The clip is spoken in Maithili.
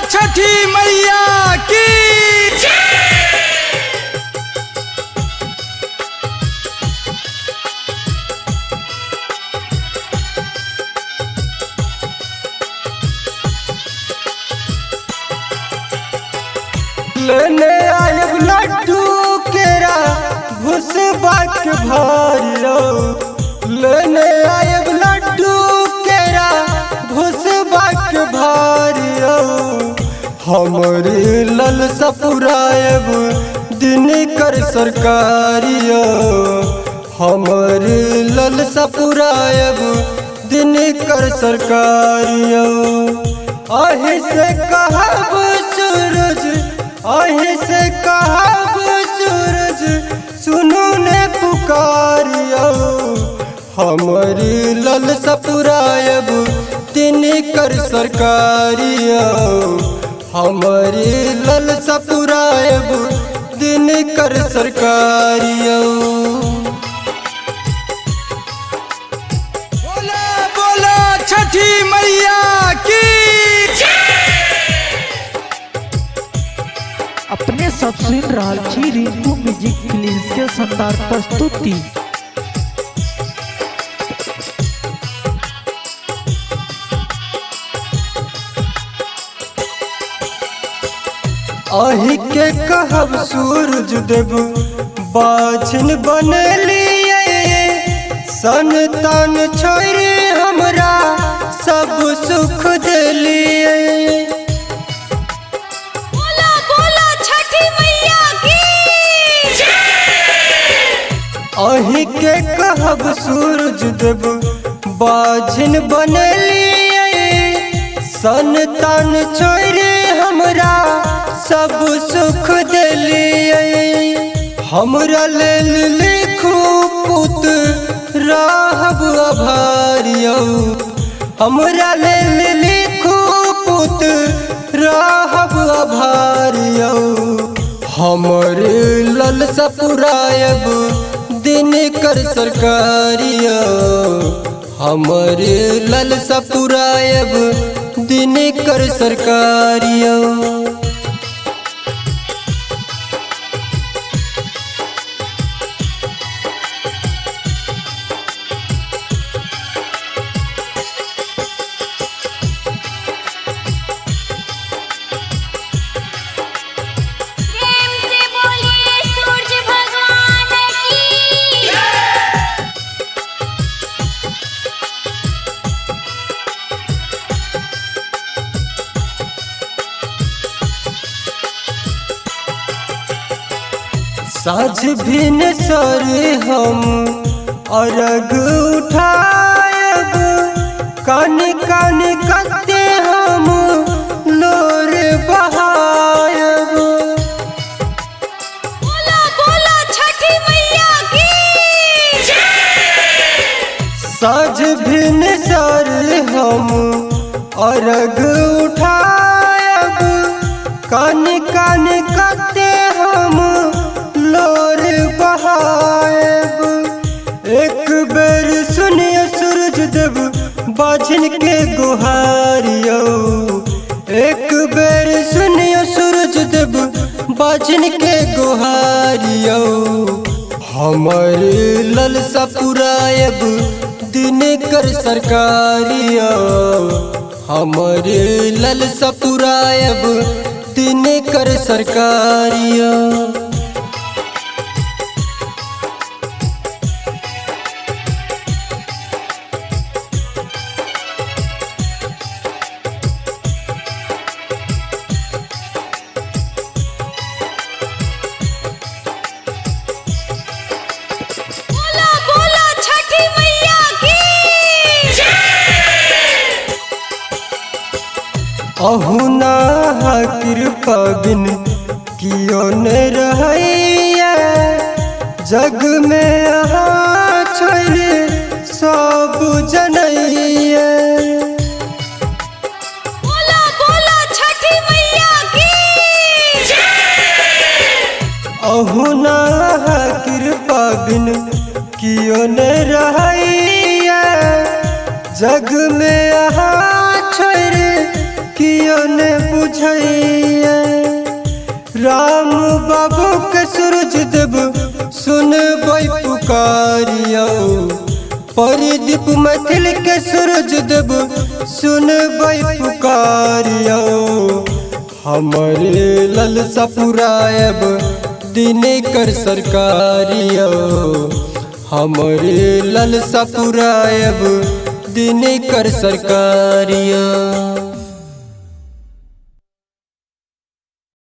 छठी मैया की। लेने आयब लड्डू केरा भुसबा के भरियो, लेने आयब लड्डू केरा भुसबा के भरियो। हमरे ललसा पुरायब दिन कर सरकारियो, हमरे ललसा पुरायब दिन कर सरकारियो। अहि से कहब सूरज, अहि से कहब सूरज सुनू ने पुकारियो। हमरी ललसा पुरायब दिन कर सरकारियो, हमरी ललसा पुरायब दिन कर सरकारियो। बोला बोला छठी मैया की। अपने सब सुन रहल छी रिंकू म्यूजिक फिल्म्स के शानदार प्रस्तुति। अही के कहब सूरज देव बाछन बनलिए, संतान छोड़े हमरा सब सुख दिलिए। बोला बोला छठी मैया की। अही के कहब सूरज देव बाछन बनलिए, संतान छोड़े हमरा सब सुख दिलिए। हमरा लेल लिखू पुत रहब आभारियो, हमरा लेल लिखू पुत रहब आभारियो। हमर ललसा पुरायब दिन कर सरकारियो, हमर ललसा पुरायब दिन कर सरकारियो। प्रेम से बोलिए सूरज भगवान की। साझ भिन सर हम अर्घ उठायब, कान कान कते हम लोर बहायब। बोला बोला छठी मैया की। साझ भिन सर हम अर्घ उठायब, कान कान कते हम लोर बहायब। एक बेर सुनिए सूरज देव बाझिन के गुहारियो, एक बेर सुनिए सूरज देव बाझिन के गुहारियो। हमर ललसा पुरायब दिन कर सरकारियो, हमर ललसा पुरायब दिन कर सरकारियो। बोला बोला छठी मैया की। अहुना कृपा बिन कियो न रहैया, जग में अहाँ छोड़ि सब जनैया। बोला बोला छठी मैया की। अहुना कृपा बिन कियो न रहैया, जग में अहाँ छोड़ि कियो ने बुझैया। राम बाबू के सूरज देव सुनबै पुकारियो, परिदीप मैथिल के सूरज देव सुनबै पुकारियो। हमरे ललसा पुरायब दिनकर सरकारियो, हमरे ललसा पुरायब दिनकर सरकारियो।